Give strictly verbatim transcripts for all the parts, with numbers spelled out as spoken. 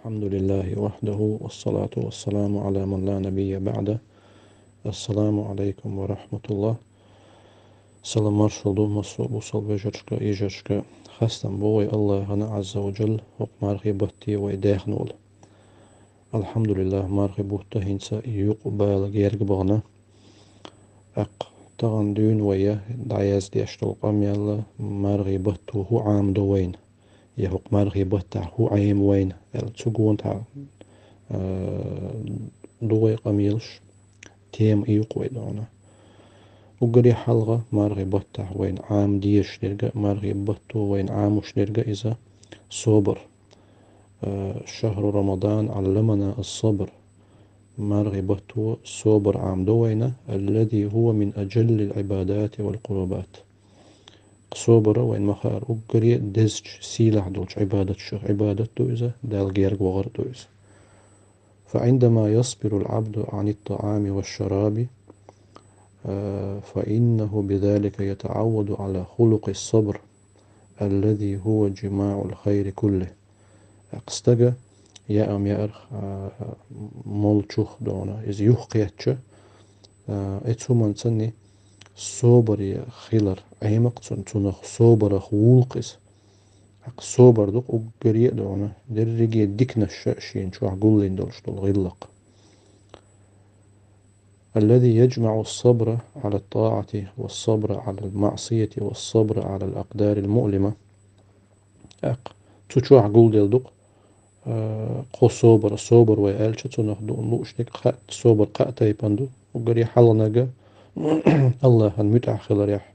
الحمد لله وحده والصلاة والسلام على من لا نبي بعده. السلام عليكم ورحمة الله. Салам маршалла ду массо а бусалба вежаршка, йижаршка. Хастам бу вай Аллахӏана Ӏазза ва Джалла, хӀокху мархий батте вай даьхна волу. Алхьамдулиллах, мархий бутт хӀинца юкъа бала герга бахана. ТӀаккха тахана дуьйна вай дӀаяздеш долу къамел, мархий батто хӀун Ӏамадо вайна, я хӀокху мархий баттахь хӀун Ӏема вайна аьлла, цу гонахь, а, ду вай къамелаш, тема и ю-кх вай дона. Уггаре хьалха мархий баттахь вайна Ӏама дезаш дерг а, мархий батто вайна Ӏамош дерг а иза собар. Э, شهر رمضان علمنا الصبر. Мархий батто собар Ӏамадо вайна, الذي هو من أجل العبادات والقربات. Собар вайна ма-хаара уггаре дезачу, сийлахь долчу Ӏибадаташах Ӏибадат ду иза, Далла герга вахар ду иза. فعندما يصبر العبد عن الطعام والشراب، آه، فإنه بذلك يتعود على خلق الصبر الذي هو جماع الخير كله. Стага яам яарх, а, молчух дона, иза юхкхетча, а, эцу хӀуманца ни собаре хилар Ӏемакх цун, цунах собарах вулкх иза. ТӀаккха собар ду-кх уггаре а дона, дерриге а диканаш шена чохь гулдина долуш долу гӀиллакх. الذي يجمع الصبر على الطاعة والصبر على المعصية والصبر على الأقدار المؤلمة. ТӀаккха цу чохь гулделла ду-кх, а, кхо собар, собар вай аьлча, цунах ду луушниг кхаъ, собар кхаъ тайпана ду. Уггаре хьалханага Аллахьан муьтӀахь хиларехь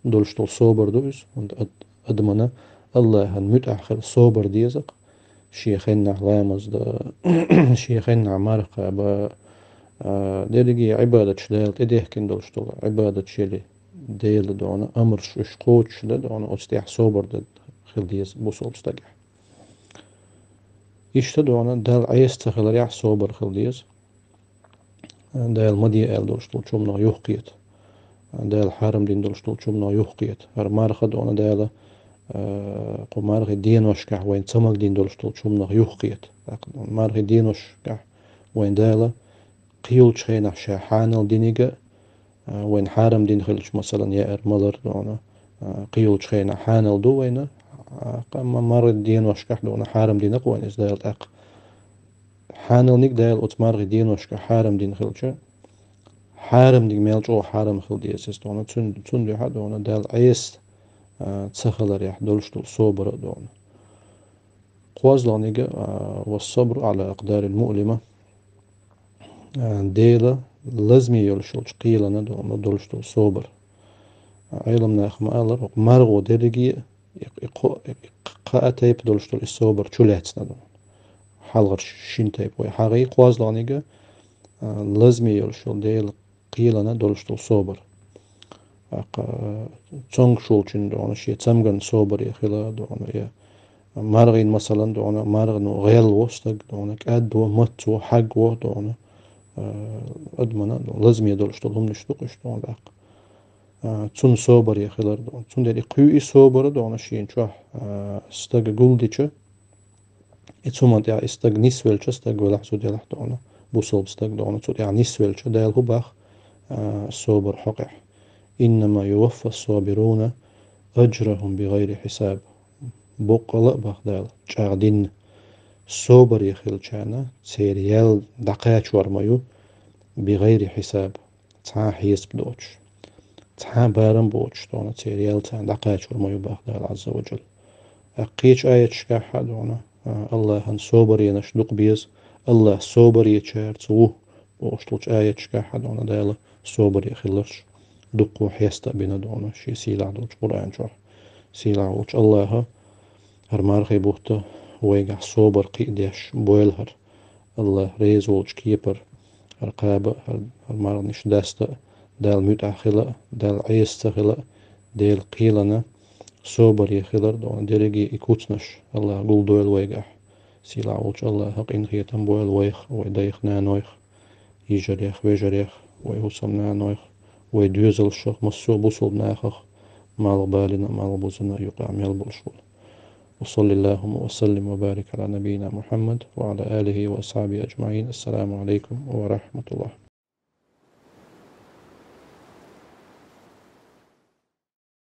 долуш долу собар ду иза. ХӀунда ад-, адамана Аллахьан муьтӀахь хила собар деза-кх. Шен хеннахь ламаз дан, шен хеннахь марха кхаба, а, дерриге а Ӏибадаташ Дала тӀедехкина долуш долу Ӏибадаташ ели, Делан дона амраш уьш кхочуш дан дона, оцу тӀехь собар дан хила деза бусалба стагехь. Иштта дона Далла Ӏеса ца хиларехь собар хила деза. Дала ма де аьлла долуш долчу хӀуманах юхкхета. Дала хьарам дина долуш долчу хӀуманах юхкхета. ХӀара марха дона Дала, а, кху мархий деношкахь вайна ца магадина долуш долчу хӀуманах юхкхета. ТӀаккха мархий деношкахь вайна Дала кхийолчу хенахь ша хьанал диниг а, а, вайна хьарам дина хилча, масалан, яар, малар дона, а, кхийолчу хенахь хьанал ду вайна, а, кху ма-, мархий деношкахь дона хьарам дина-кх вайна иза Дала тӀаккха. Хьаналниг Дала оцу мархий деношкахь хьарам дина хилча, хьарамниг мел чӀогӀа хьарам хила деза иза дона, цун-, цундуьхьа дона Далла Ӏеса, а, ца хиларехь долуш долу собар а дона. КхозлагӀниг, а, والصبر على الأقدار المؤلمة. А, Делан лазаме йолуш йолчу кхелана дона долуш долу собар. А, Ӏеламнаха ма-аллара, хӀокху мархо дерриге а, и, и кхо-, и кхаа тайпа долуш долу и собар чулаьцна ду. Хьалхара шина тайпа вай хьагӀий, кхозлагӀниг, а, лазаме йолуш йолу Делан кхелана долуш долу собар. ТӀаккха, а, цомгуш волчун дона шен цамган собаре хила дона, я мархин, масалан, дона мархано гӀел во стаг дона, кӀад во, мац во, хьаг во дона, а, адамана дона лазаме долуш долу хӀуманаш ду-кх уьш дона тӀаккха. А, цунна собаре хилар дона. Цундела и кхуьу и собар а дона шена чохь, а, стага гулдича, и цу хӀуманна тӀехь и стаг нисвелча, стаг велахь, зуда елахь дона, бусалба стаг дона, цу тӀехь нисвелча, Дала хӀун бах, а, собар хьокъехь? إنما يوفى الصابرون أجرهم بغير حساب. Боккъала а бах Дала, чӀагӀдинна, собаре хилчарна церан ял дӀакхачор ма ю, بغير حساب. Цхьа а хьесап доцуш, цхьа а барам боцуш дона церан ял царна дӀакхачор ма ю бах Дала Ӏазза ва Джалла. ТӀаккха кхечу аяташкахь а дона, а, Аллахьан собаренаш дукха беза, Аллахь собаречаьрца ву бохуш долчу аяташкахь а дона Дала собаре хиларш дуккха хьеста а бина дона шен сийлахь долчу Къуръан чохь. Сийлахь волчу Аллахьа хӀара мархий бутт вайгахь собар кхиадеш бойла хӀара. Аллахь реза волчу кепара хӀара кхаба а, хӀара, хӀара марханаш даста а, Далла муьтӀахь хила а, Далла Ӏеса ца хила а, Делан кхелана собаре хилар дона дерриге и куцнаш Аллахь гулдойла вайгахь. Сийлахь волчу Аллахьа къинхетам бойла вайх, вай дайх, нанойх, йижарех, вежарех, вай хӀусамнанойх, вай доьзалшах, массо а бусалба нахах, малхбалина а, малхбузина а, юкъахь мел болуш волу. وصل اللهم وسلم وبارك على نبينا محمد وعلى آله وأصحابه أجمعين. السلام عليكم ورحمة الله.